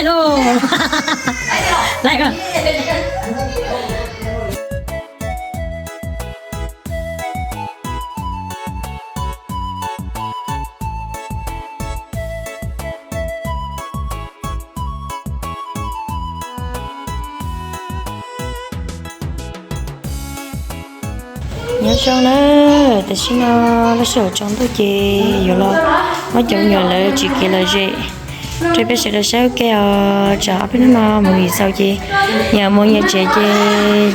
Hello. Laiv os. Nyob zoo na, tam sim no lub sij hawm tsaus ntuj ces yuav los muab cov me nyuam lawv tsis kev lom zem rau peb sawv daws saib ua ke os. Tsam ob peb hnub no mus vim xaus ces nyias mus nyias tsev ces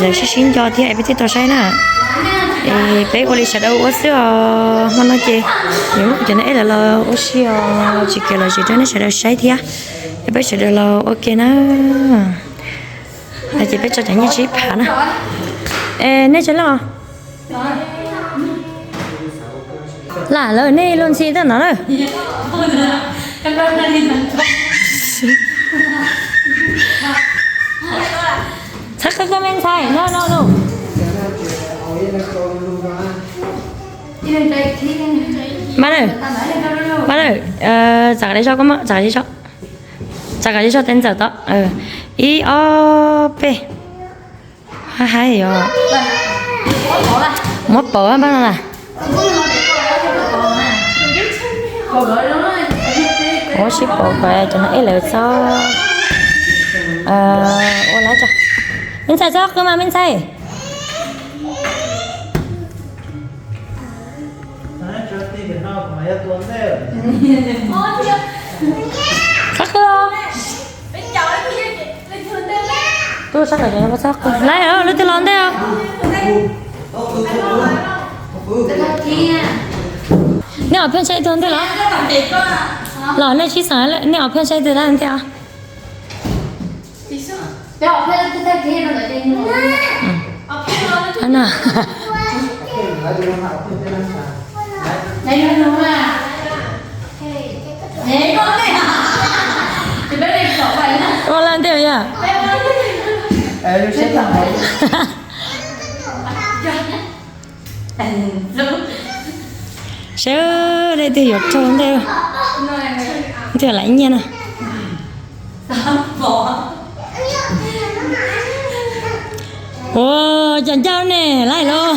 lawv sib sib nco thiab es peb thiaj tau saib na. Es peb ua li sawv daws ua xwb os. Hmo no ces yuav muab cov no ib lawv los ua si os, tsis kev lom zem rau nej sawv daws saib thiab. Es peb sawv daws los ua ke na. Ces peb tso cov nyiaj tsib phav na. Es nej tsis loj. Lam lawm nej luag ntxhi tuaj no na. Txhob qw koj me ntxhais, no no no. Npawg na, npawg na, txav kom li zog, txav kom li zog, txav kom li zog tes ntxawm tod. Ib ob peb. Hais hais yog muab pauv npawg no na. Muab sib pauv kom cov no ib lawv txhob ua lawm tso. Me ntxhais txhob qw mas me ntxhais. Txhob qw os. Tub sab kom txhob qw. Lawm, lawv twb los ntej os. Nej ob pheej saib ib tug ntej los? Los nej sib xeem, nej ob pheej saib ib tug ntej os. Ua laj ntej yog. Sawv daws twb yuav raug ntej, twb yuav laiv nyiaj na. Ua cas ncauj ne, laiv los.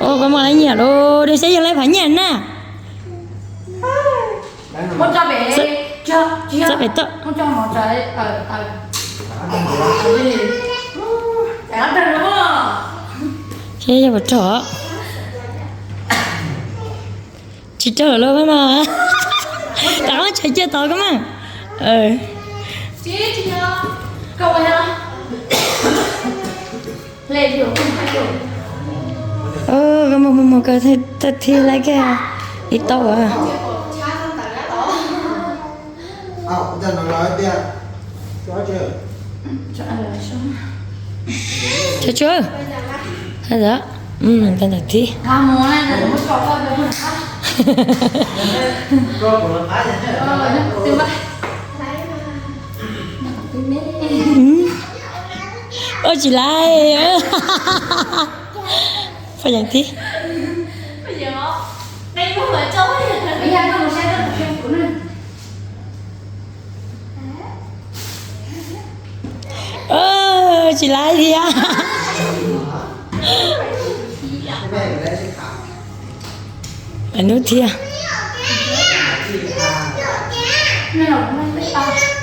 Ua koj muaj laiv nyiaj los, dua saib yog laiv phav nyiaj na. Txawb pem toj. Seb yog puas raug. Tsis raug los no. Tam qhov tseem cia tod koj mas. Koj mus mus mus kawg thawj thib laiv kiag ib tauj as. Tsuag tsuag. Ntawm thib. Ua tsis laiv. Poj yeem thib. Tsis laiv thiab. Hnub thiab.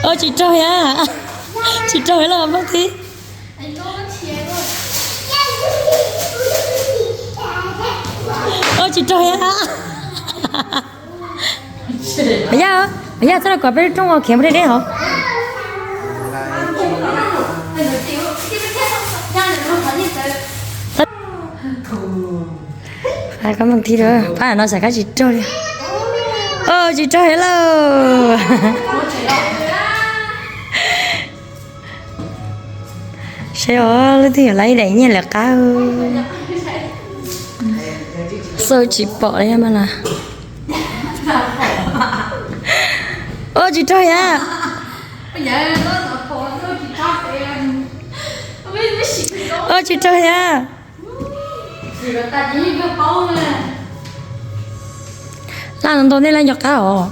Ua tsis raug thiab. Tsis raug los poj thib. Ua tsis raug thiab. Yaj, yaj txhob kom peb rooj ua khiav mus deb deb hov. Pab no xav kab tsis raug li. Tsis raug thiab lauj. Seb os, leej twg yuav laiv daim nyiaj lawv qab. Xauj tsis pom li mas las. Ua tsis raug thiab. Ua tsis raug thiab. Laj ntau ntau nej laj nco qab os.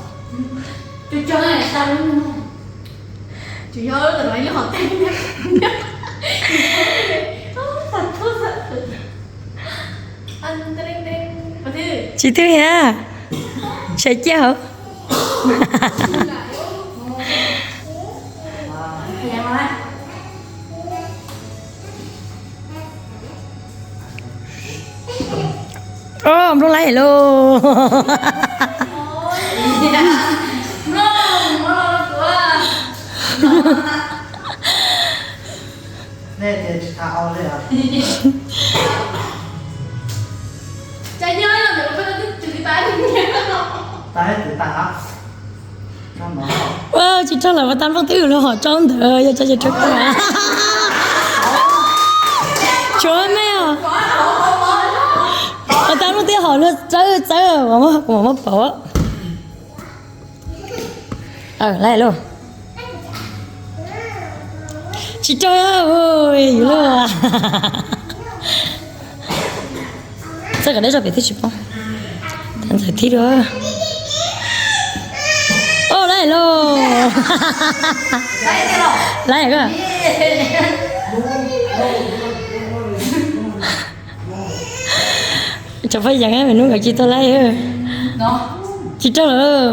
Tsis twg thiab. Sai ciaj hauv. Nplooj laib lauj. Ua tsis raug lawm, pas tas nplooj twb ywm luag hom tsaub ntawd yog tsaib ces raug kawg. Tshuav me os. Pas tas nplooj twb hom luag txawb txawb, kuv mam muab pauv. Lawm lauj. Tsis raug, yus luag. Txawj kom deb zog pem thiaj tsis poob. Ntxawm thib dua. Au, laib lauj. Laib ko. Cov phooj ywg, me nub nkawd tsis tau laib. Tsis raug lawm.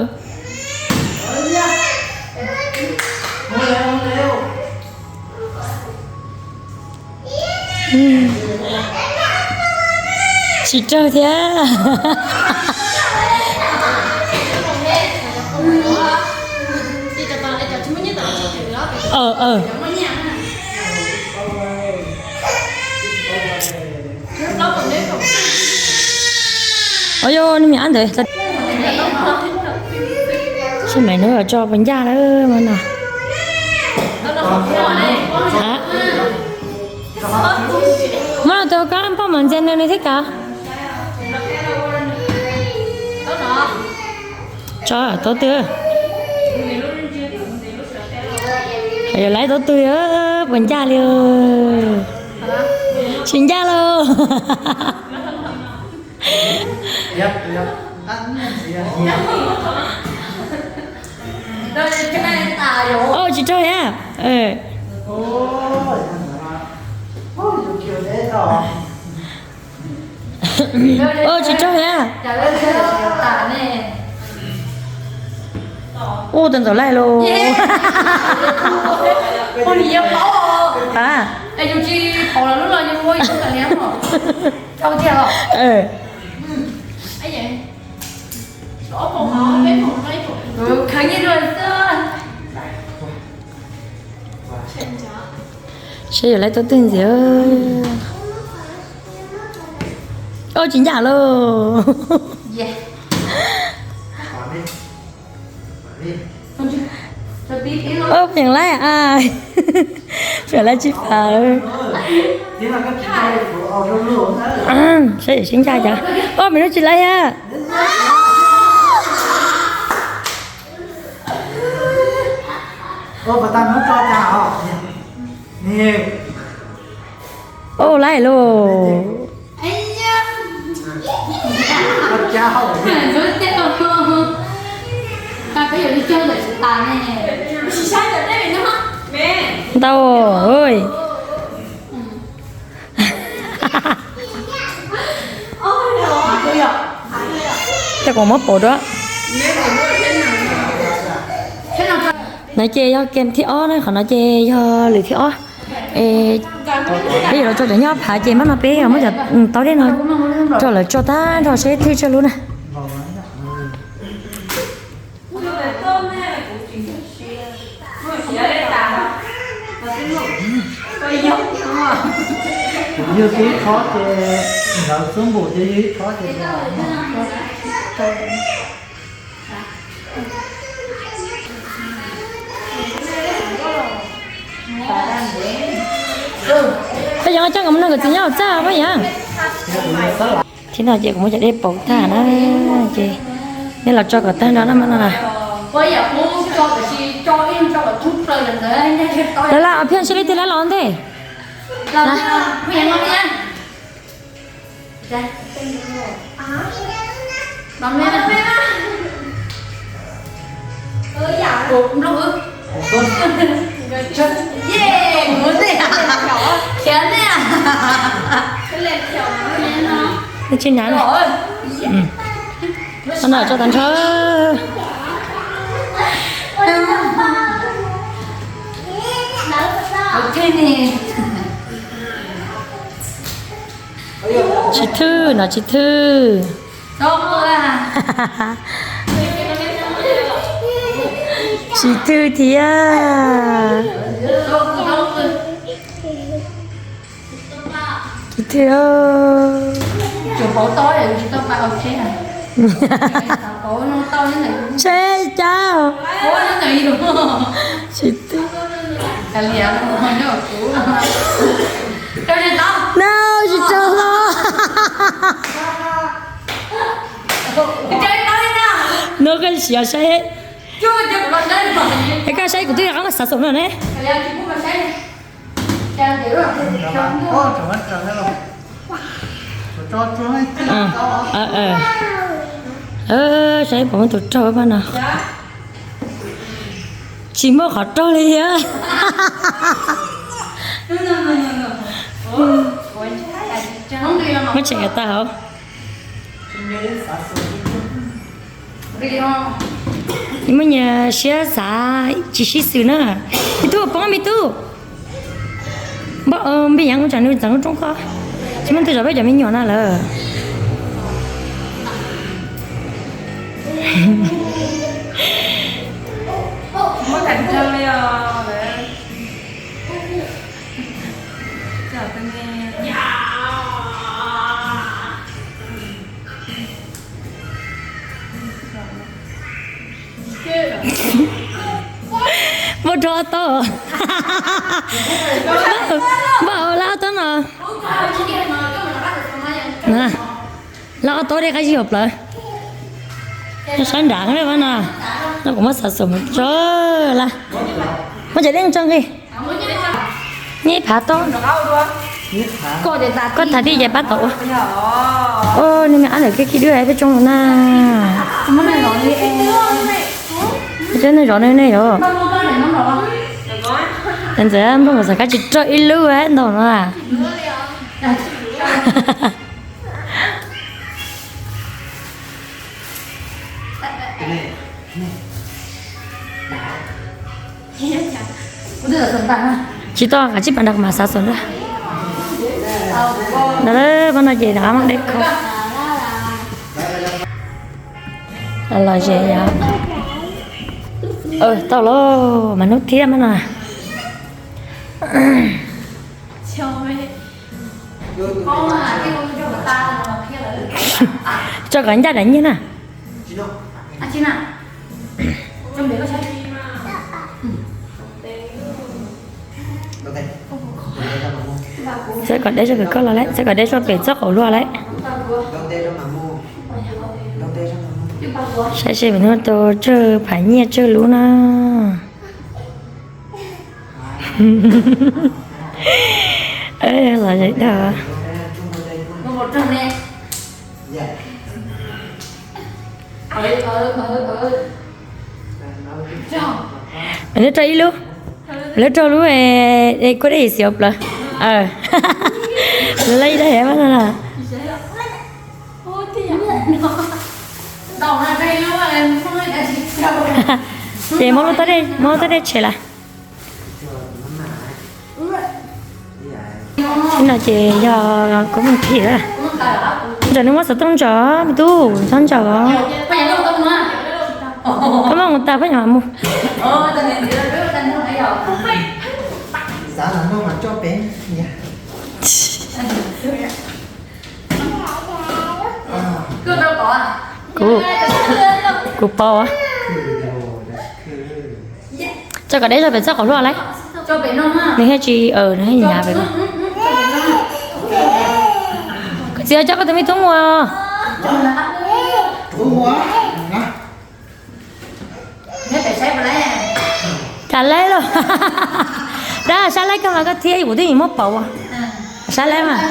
Tsis raug thiab. Ua yog nej me ab ntawd, tab sis mas nws tso puas ncaj lawm mas no. Muab los tus koj poj mam ntxias nws nws thiaj kav. Tso tau twg? Yog laib tau twg, puas ncaj li? Tsis ncaj lauj. Au, tsis raug thiab. Au, tsis raug thiab. Ua tus ntxawm laij lauj. A, seb yuav laib tau twg ntxiv. Au, tsis ncaj lauj. Au, pheem laij a, pheem laij tsis faj. Seb sib ncaj cas. Au, me nub tsis laij a. Au, laij lauj. Ntau, ces kuv muab pauv dua. No ces yog game thib ob na, qhov no ces yog lwm thib ob. Peb yuav los tso cov nyob phav ces mam no peb muab cov taub dej no rau lawv tso tag nrho seb thwj tsawg lub na. Yog tib qhov ces nkawd xub npum ces yog ib qhov ces Paj Yeeb coj nkawd mus nrog nkawd txiv nyob hauv txaj Paj Yeeb. Thib no ces kuv muab cov dej pauv tag na, ces nej los tso kom tag nrho na mas no na. Lawv lam phiaj sib li twg lawv los ntej. Lawv, Paj Yeeb, Paj Yeeb. Tsis hnav no, tso tag nrho. Tsis thwj no, tsis thwj. Tsis thwj thiab. Tsis thwj. Tsheb cas. Tsis thwj. No tsis tsaug los. No koj siav saib. Es koj saib kuv twb yog qab mas xav xaum no ne. Saib puas muaj tus raug pab no. Tsis muaj qhov raug li thiab. Muab tseem tag hauv. Muaj nyias siab xav tsis sib xws na. Me tub poob me tub. Npaj npij yav kuv tsam nws txeev lub roob koj. Tsis muaj twg zov peb cov me nyuam na lawm. Muab rho ob tog. Npaj hauv lab ob tog no. Lab ob tog dej qab zib hauv plawv. Sab nrad no, no kuv muab xav xaum mus tso lawm. Muab cov dej tso nqi. Neb phav toj. Koj tham tij ces pab tau ua. Neb me ab ntawm kiag khib dub peb tsoo na. Peb nej zov nej nej yom. Ntxawm ntxawm nplooj xav kab tsis rau ib lub ntau no. Tsis tau, kav tsij pas nrag mas xav xaum ntag. Ntawd pab no ces rov qab muab dej kho. Los ze yom. Tau los mas hnub thiab mas no. Tso kom ncaj daim nyiaj na. Xav kom dej zog pem koj los lawm, xav kom dej zog pem txoj qaum hlua lawm. Saib seb pem hnub tau tsawg phav nyiaj tsawg lub na. Los ze dag. Lawv rau ib lub, lawv rau lub kuj dej xiav plaws. Lawv ib dag mas no. Ces muab lub toj dej, muab lub toj dej tshem lawm. No ces yog kuv mus thim lawm. Ntsaum nws muab xov tooj ntsaum me tub, txhob ntsaum. Koj muab mus tas poj niam mus. Kuv, kuv paub. Tso kom deb zog pem txoj qhov hlua lawm. Nws thiaj tsis, nws thiaj hnyav pem no. Koj txiv, coj koj tus me tub mus. Cas laib lauj. Dab sab laib koj mas koj thiab kuv twb yeej muab pauv. Sab laib mas.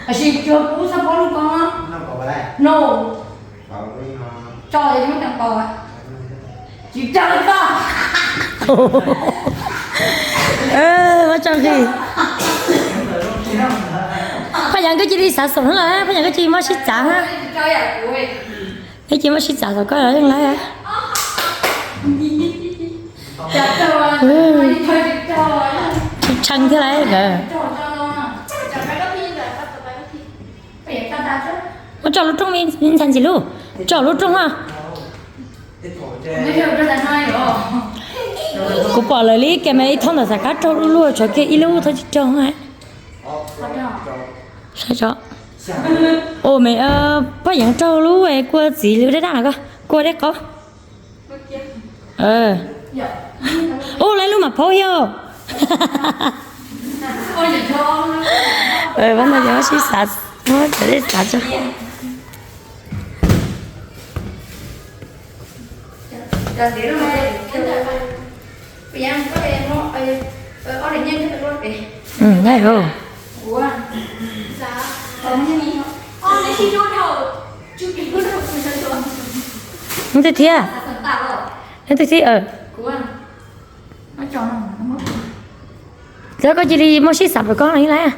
Tab sis cuag kuv txhob paub lub koob no. No. Tso es muab cov paus. Tsis tso tso. Muab tso nqi. Phaj Yeev koj cia li xav xaum na, Phaj Yeev koj cia li muab sib txav na. Koj cia li muab sib txav xaum koj yeej lawm. Tshee thiab lawm. Muab tso lub rooj, me ntxhais ntxim lub, tso lub rooj os. Kuv pom lawv li ib ke me ib thooj ntawm xav kab raug lub lub tshuav kiag ib lub thooj tsis raug. Saib tso. Ua me, Phaj Yeev raug lub kua txiv dab dab ko, kua dej qaub. Ua lawv lub mam phaub thiab. Pab no ces muab sib xav, muab cov dej xav tso. Neb twb thiab, neb twb thiab. Lawv koj cia li muab sib xav pem koj li lawm.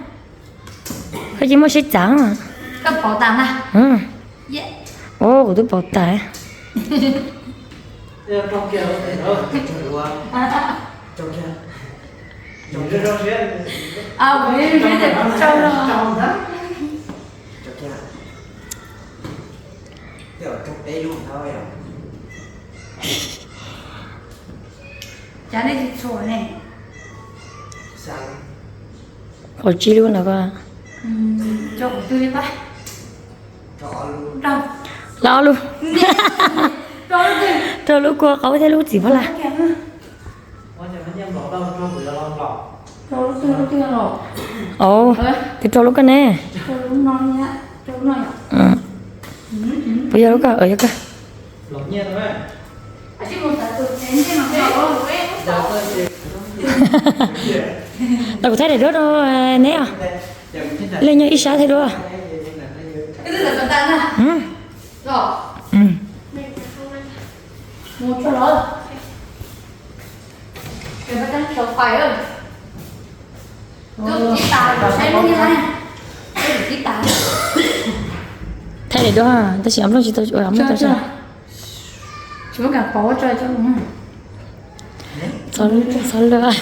Koj cia li muab sib txav. Kuv twb pom tas. Kaum tsib lub no ko. Los ob lub. Rau lub kua qaub thiab lub txiv pab laj. Au, tus rau lub koj ne. Puas yog lub koj? Yog koj. Tau kuv thaij daim duab rau neb os. Leej nyob ib sab thaij duab. Thaij daim duab tab sis ob nplooj tsis tau ua ob nplooj tau. Txhob lwj.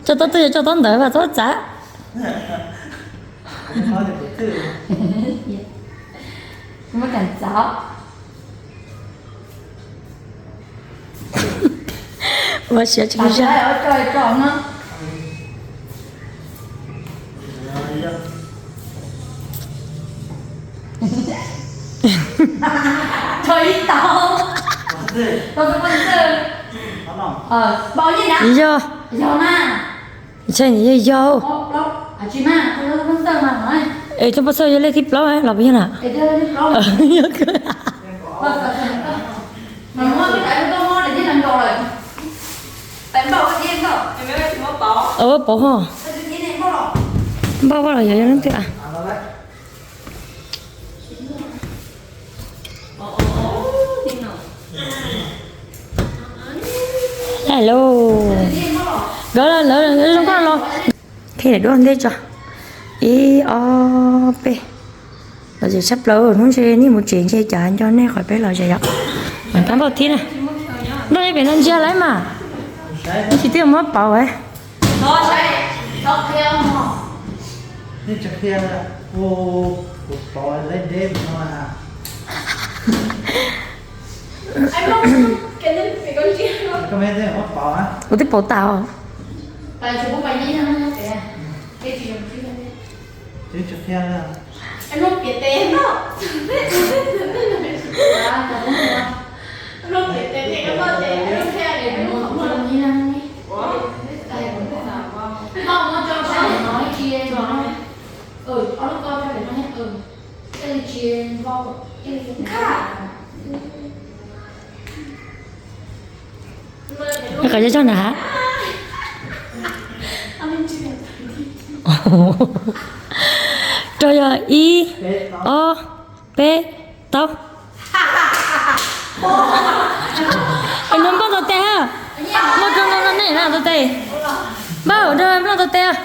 Tso tob twj, tso tob ntawd mas txhob txav. Ua siav tsis zoo. Yog. Ntshai yog yog. Es tub pov txawj yog lej thib plaub los puas yog na? Yog kawg. Pauv ho. Npauj vaj los yog leej twg a? Hello. Nkawd lawv zoo nkauj los. Thaij daim duab ntej tso. Ib ob peb. Los zem tshaj plaws, hnub ntshe nej mus tsev ntshe cas nco nej qhov peb los zem yom. Mas tab npauj thib na. Npauj pem no ntsia lawm mas. Tsis twb muab pauv. Kuv twb pauv tas os. Qhov coj coj nram hav. Rau yog ib, ob, peb, tau. Es nplooj nplooj tau tes ha. Muaj rau no nej na tau tes. Npaj rau nplooj tau tes.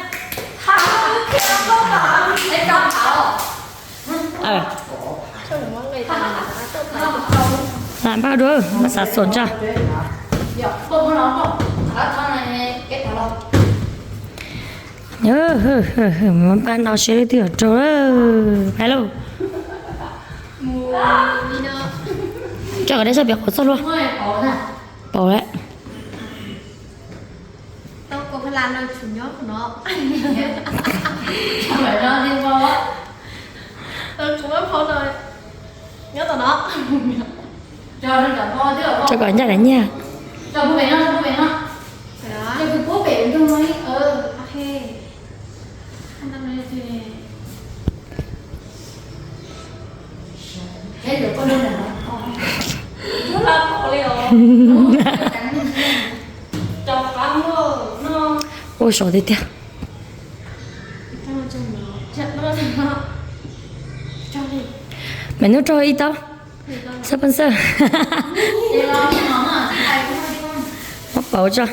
Lam npaj dua, npaj xav xuam tso. Npaj no siab leej twg yog rau, pais lauj. Tso kom dej sab piam qhuav txog luaj. Pauv lawm. Tso kom ncaj daim nyiaj. Ua sov tiag tiag. Maiv Nub rau ib taub. Xab paj xawj. Muab pauv tso.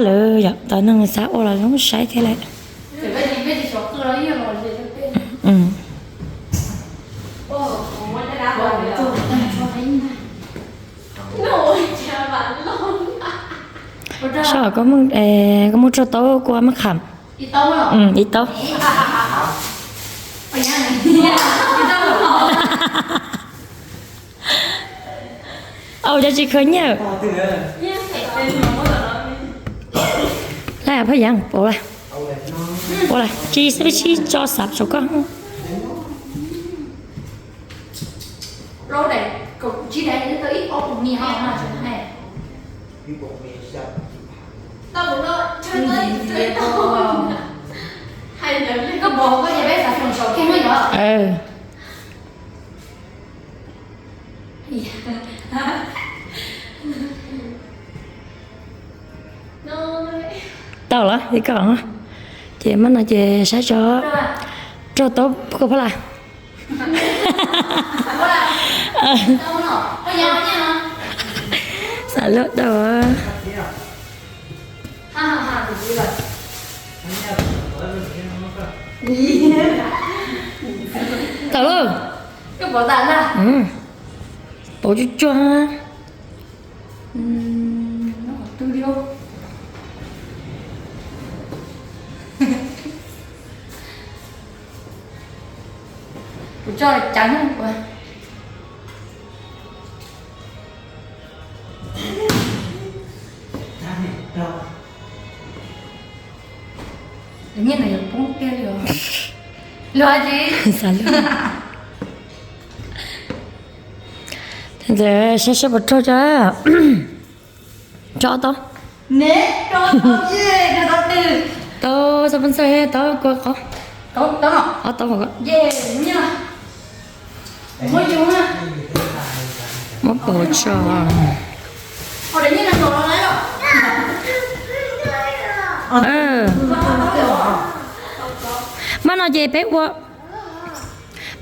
Lawv yog tau neeg xav ua los zoo saib thiab lawm. Sab koj muab rau taub kua maj kham. Ib taub. Au, cov tsis khaws nyiaj. Laj Phaj Yeev, pauv lawm. Pauv lawm, tsis xav peb sib tso xav saum koj. Tau lawm, ib koj. Ces maj no ces saib tso. Rau taub kua Phaj Laj. Xav luaj tau. Tau lauj. Pauv tsuag tsuag. Kuv tso ceev. Nyiaj no yuav poob tiag li os. Luag tsis xav luaj. Ntawd saib saib puas raug tso. Tso ob taub. Tau, xab paj xawj, tau kua qhov. Ob taub. Muab pauv tso. Maj no ces peb ua,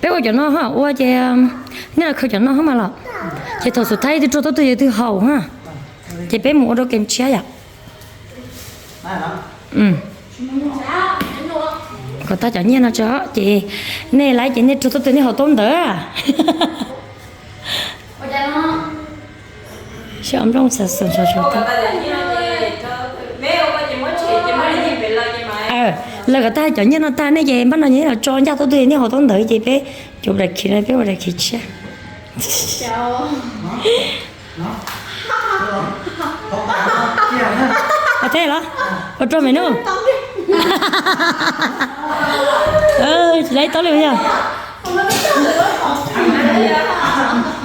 peb ua cov no ha, ua ces nej los khaws cov no ha mas los. Ces thaum xub thawj twg raug taub twg yog twg haus ha. Ces peb mus ua rau kem tshiab yom. Kom tag cov nyiaj no tso ces nej laiv ces nej raug taub twg nej haus taub ntawd. Saib ob nplooj xav xav xav xav tau. Lawv kom tag cov nyiaj no tag nej ces npaj no nyiaj los tso ncaj tau twg nej haus tau ntawd ces peb cov ua dais khiv no peb ua dais khiv tshiab. Ua teb los? Ua rau me nub. Tsis laib tau li yog.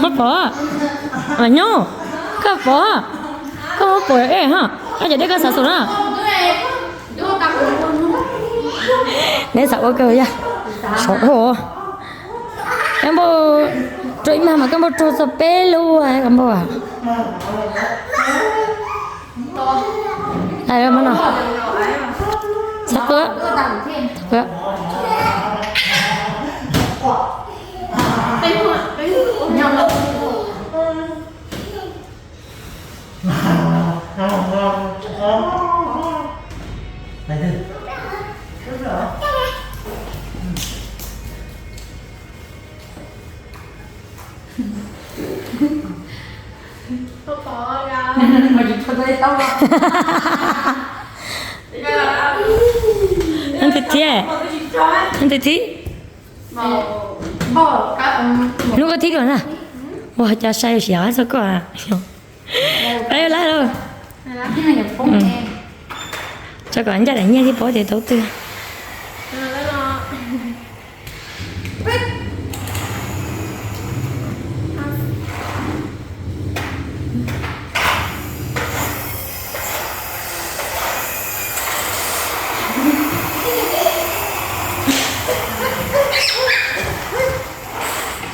Muab pov. Mas nyob. Koj pov. Koj muab pov ej ha. Koj cov dej koj xav xum na. Neb xav ua kawg yog. Saum dhau. Koj npauj raug ib mag mas koj npauj raug txog peb lub koj npauj. Ai, no. Txhob quaj. Txhob quaj. Nws thiab, nws thiab. Hnub koj thib koj na. Ua cas sai xyov txog koj. Peb lawm. Tso kom ncaj daim nyiaj thiab paub tias tau twg.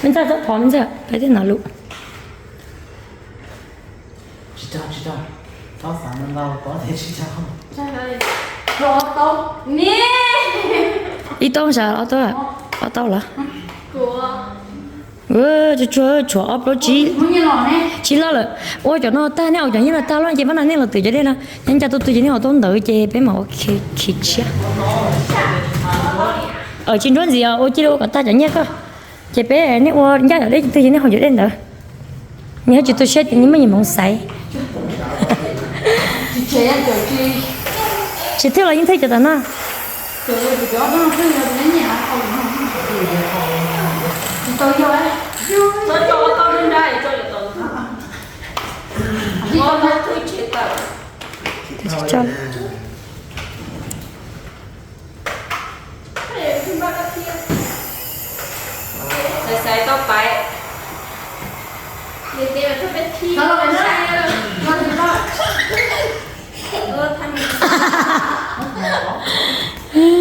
Me ntxawg txhob phov me ntxawg, peb twb hnov lus. Ib tauv sav ob tauv, ob tauv los? Tsuag tsuag tshuav ob plaub tsib, tsib loj lawm. Ua cov no tag nej ua cov nyiaj no tag loj ces pab no nej los twm cov dej no nyob ncaj tau twg ces nej haus tau ntawd ces peb mam ua khiv tshiab. Tsis nruab ntxiv os, ua cia li ua kom tag cov nyiaj koj. Ces peb nej ua ncaj cov dej twg ces nej haus cov dej ntawd. Nws yog tsis tu siab ces nws muaj nyias hmoov xaiv. Tsis thwj los yeej thwj cov tom no.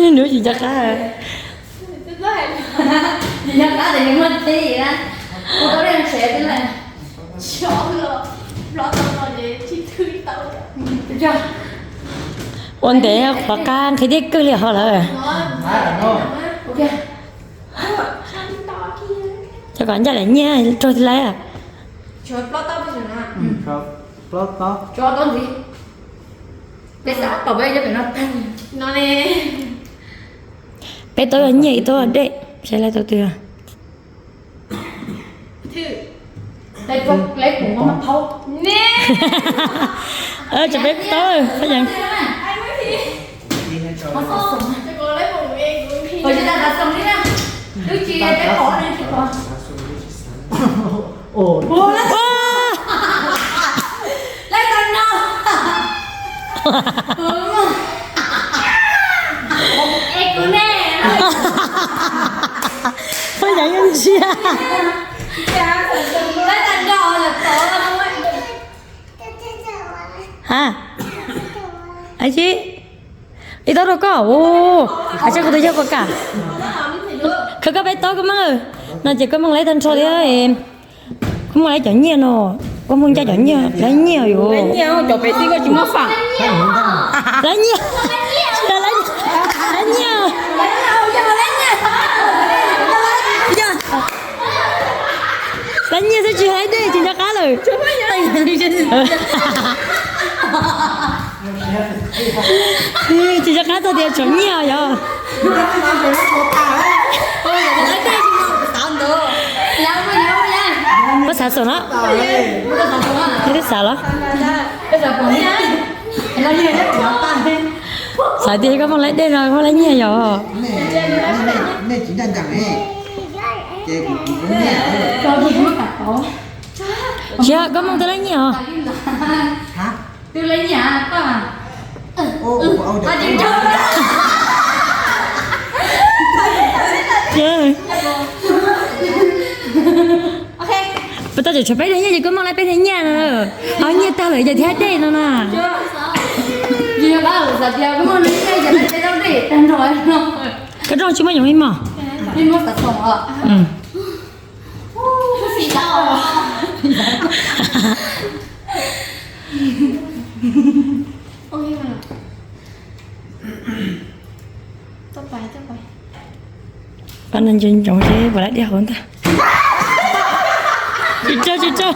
Nub tsis nco qab. Tsis nco qab tias nws muaj tib na. Ua tau dej ntshe twb lawm. Ua ntev qhuav qab nqhis dej kawg li ho lawm. Cov kom ncaj daim nyiaj raug ti laib. Peb tauv yog nyiaj ib tauv dej, saib laib tau twg. Tsam peb tauv, peb yees. Peb yees yeej ntsia. Ha, ib tauv rau koj. Hais tseeb kuv tus yawg puas kam. Khawv koj peb tauv koj meej. No ces koj meej laib tag nrho thiab. Koj meej laib cov nyiaj no, koj meej ncaj cov nyiaj, laib nyiaj yuav. Cov pem tij koj tsis muaj fam. Laib nyiaj, laib nyiaj. Laib nyiaj xwb tsis laib dej tsis nco qab lawm. Tsis nco qab txog tias tshuav nyiaj yog. Koj xav xaum no? Koj xav los? Xav tias koj moog laib dej no koj laib nyiaj yom? Tsis yog, koj moog tau laib nyiaj os. Puas tau tseem tshuav peb daim nyiaj ces koj moog laib peb daim nyiaj no. Ho nyiaj tag lawm ces thiab dej no na. Koj rooj tsis muaj yoov ib mos. Pab no nco ntsoov seb puas laib dej hauv ntag. Tsis tsaug, tsis tsaug.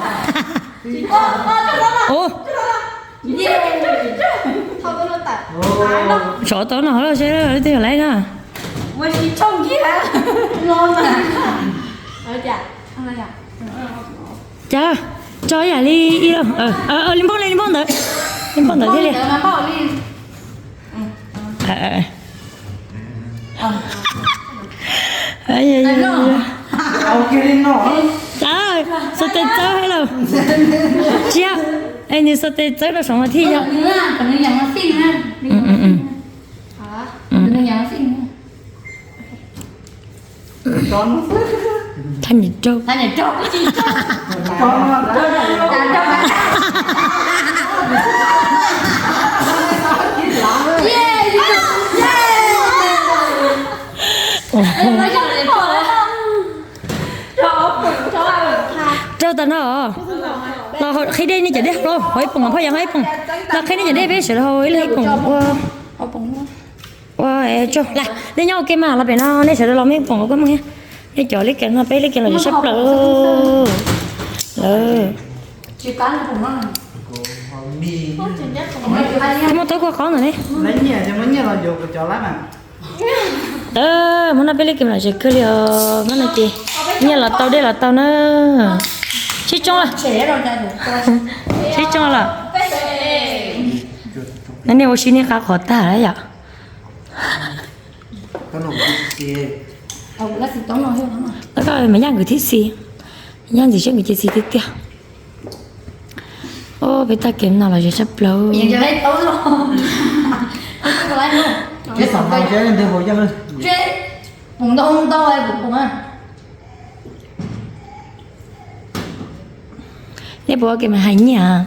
Sov tau no los seb leej twg laib na. Cas tso yam li ib, li npauj li, li npauj ntawd, li npauj ntawd thiaj li. Cas xov tes txawb lawm. Tsis yog, es nws xov tes txawb rau saum mas thiaj yog. Thaj niam raug. Raug tas no. Los qhib dej nej cov dej hauv, hauv ib poom, phauj yog hauv ib poom. Los qhib nej cov dej peb sawv daws hauv ib leeg ib poom ua. Ua tsaug, nej nyob ua ke mas los pem no nej sawv daws los mej poom ua koj moog. Nej cov lej kev no peb lej kev los yuav sab plaws lawm. Muab taub kua qhov ntawd ne. Tawm, hmo no peb lej kev los tsev kawg li os, hmo no ces nyiaj los tau dej los tau na. Sib tsoo lawm. Sib tsoo lawm. No nej ua si nej qab qhov tag lawm yom. Koj mas yaj nkawd thib xis, yaj ntxim siab nkawd ces xis tiag tiag. Peb tag kev no los ze sab plaws. Nej puas ua ke mas hais nyiaj?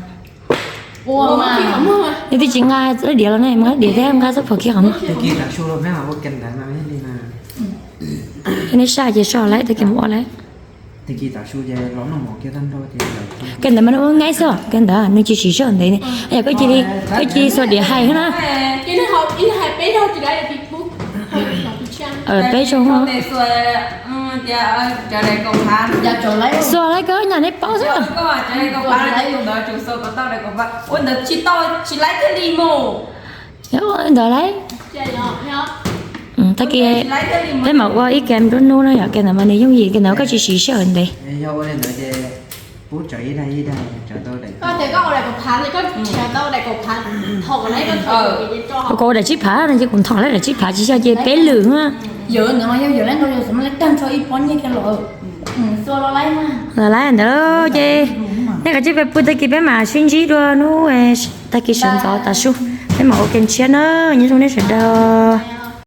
Nej twb tsis nqa diav los ne, nqa diav thiab nqa xub pom kiag qhov muag. Nej saj ces so lawm, tag kis mus ua lawm. Ke ntawd mas nws ua nqaij xwb, ke ntawd nws tsis siv sij hawm ntev. Yog koj cia li, koj cia li xuas diav hais na. Peb zoo. Xuas lawm koj nyam nej paub xwb. Ntawd tag kis peb mam ua ib ke nruab hnub na yom, ke ntawd mas nws yooj yim, ke ntawd koj tsis siv sij hawm ntev. Kuv ua daim tsib phav no ces kuv nthom lawm daim tsib phav tsis yog ces peb lwm na. Los laib ntawd ces nej kav tsij pw, tag kis peb mam sib ntsib dua hnub tag kis sawv ntxov tav su, peb mam ua ke tshiab na. Nyob zoo nej sawv daws.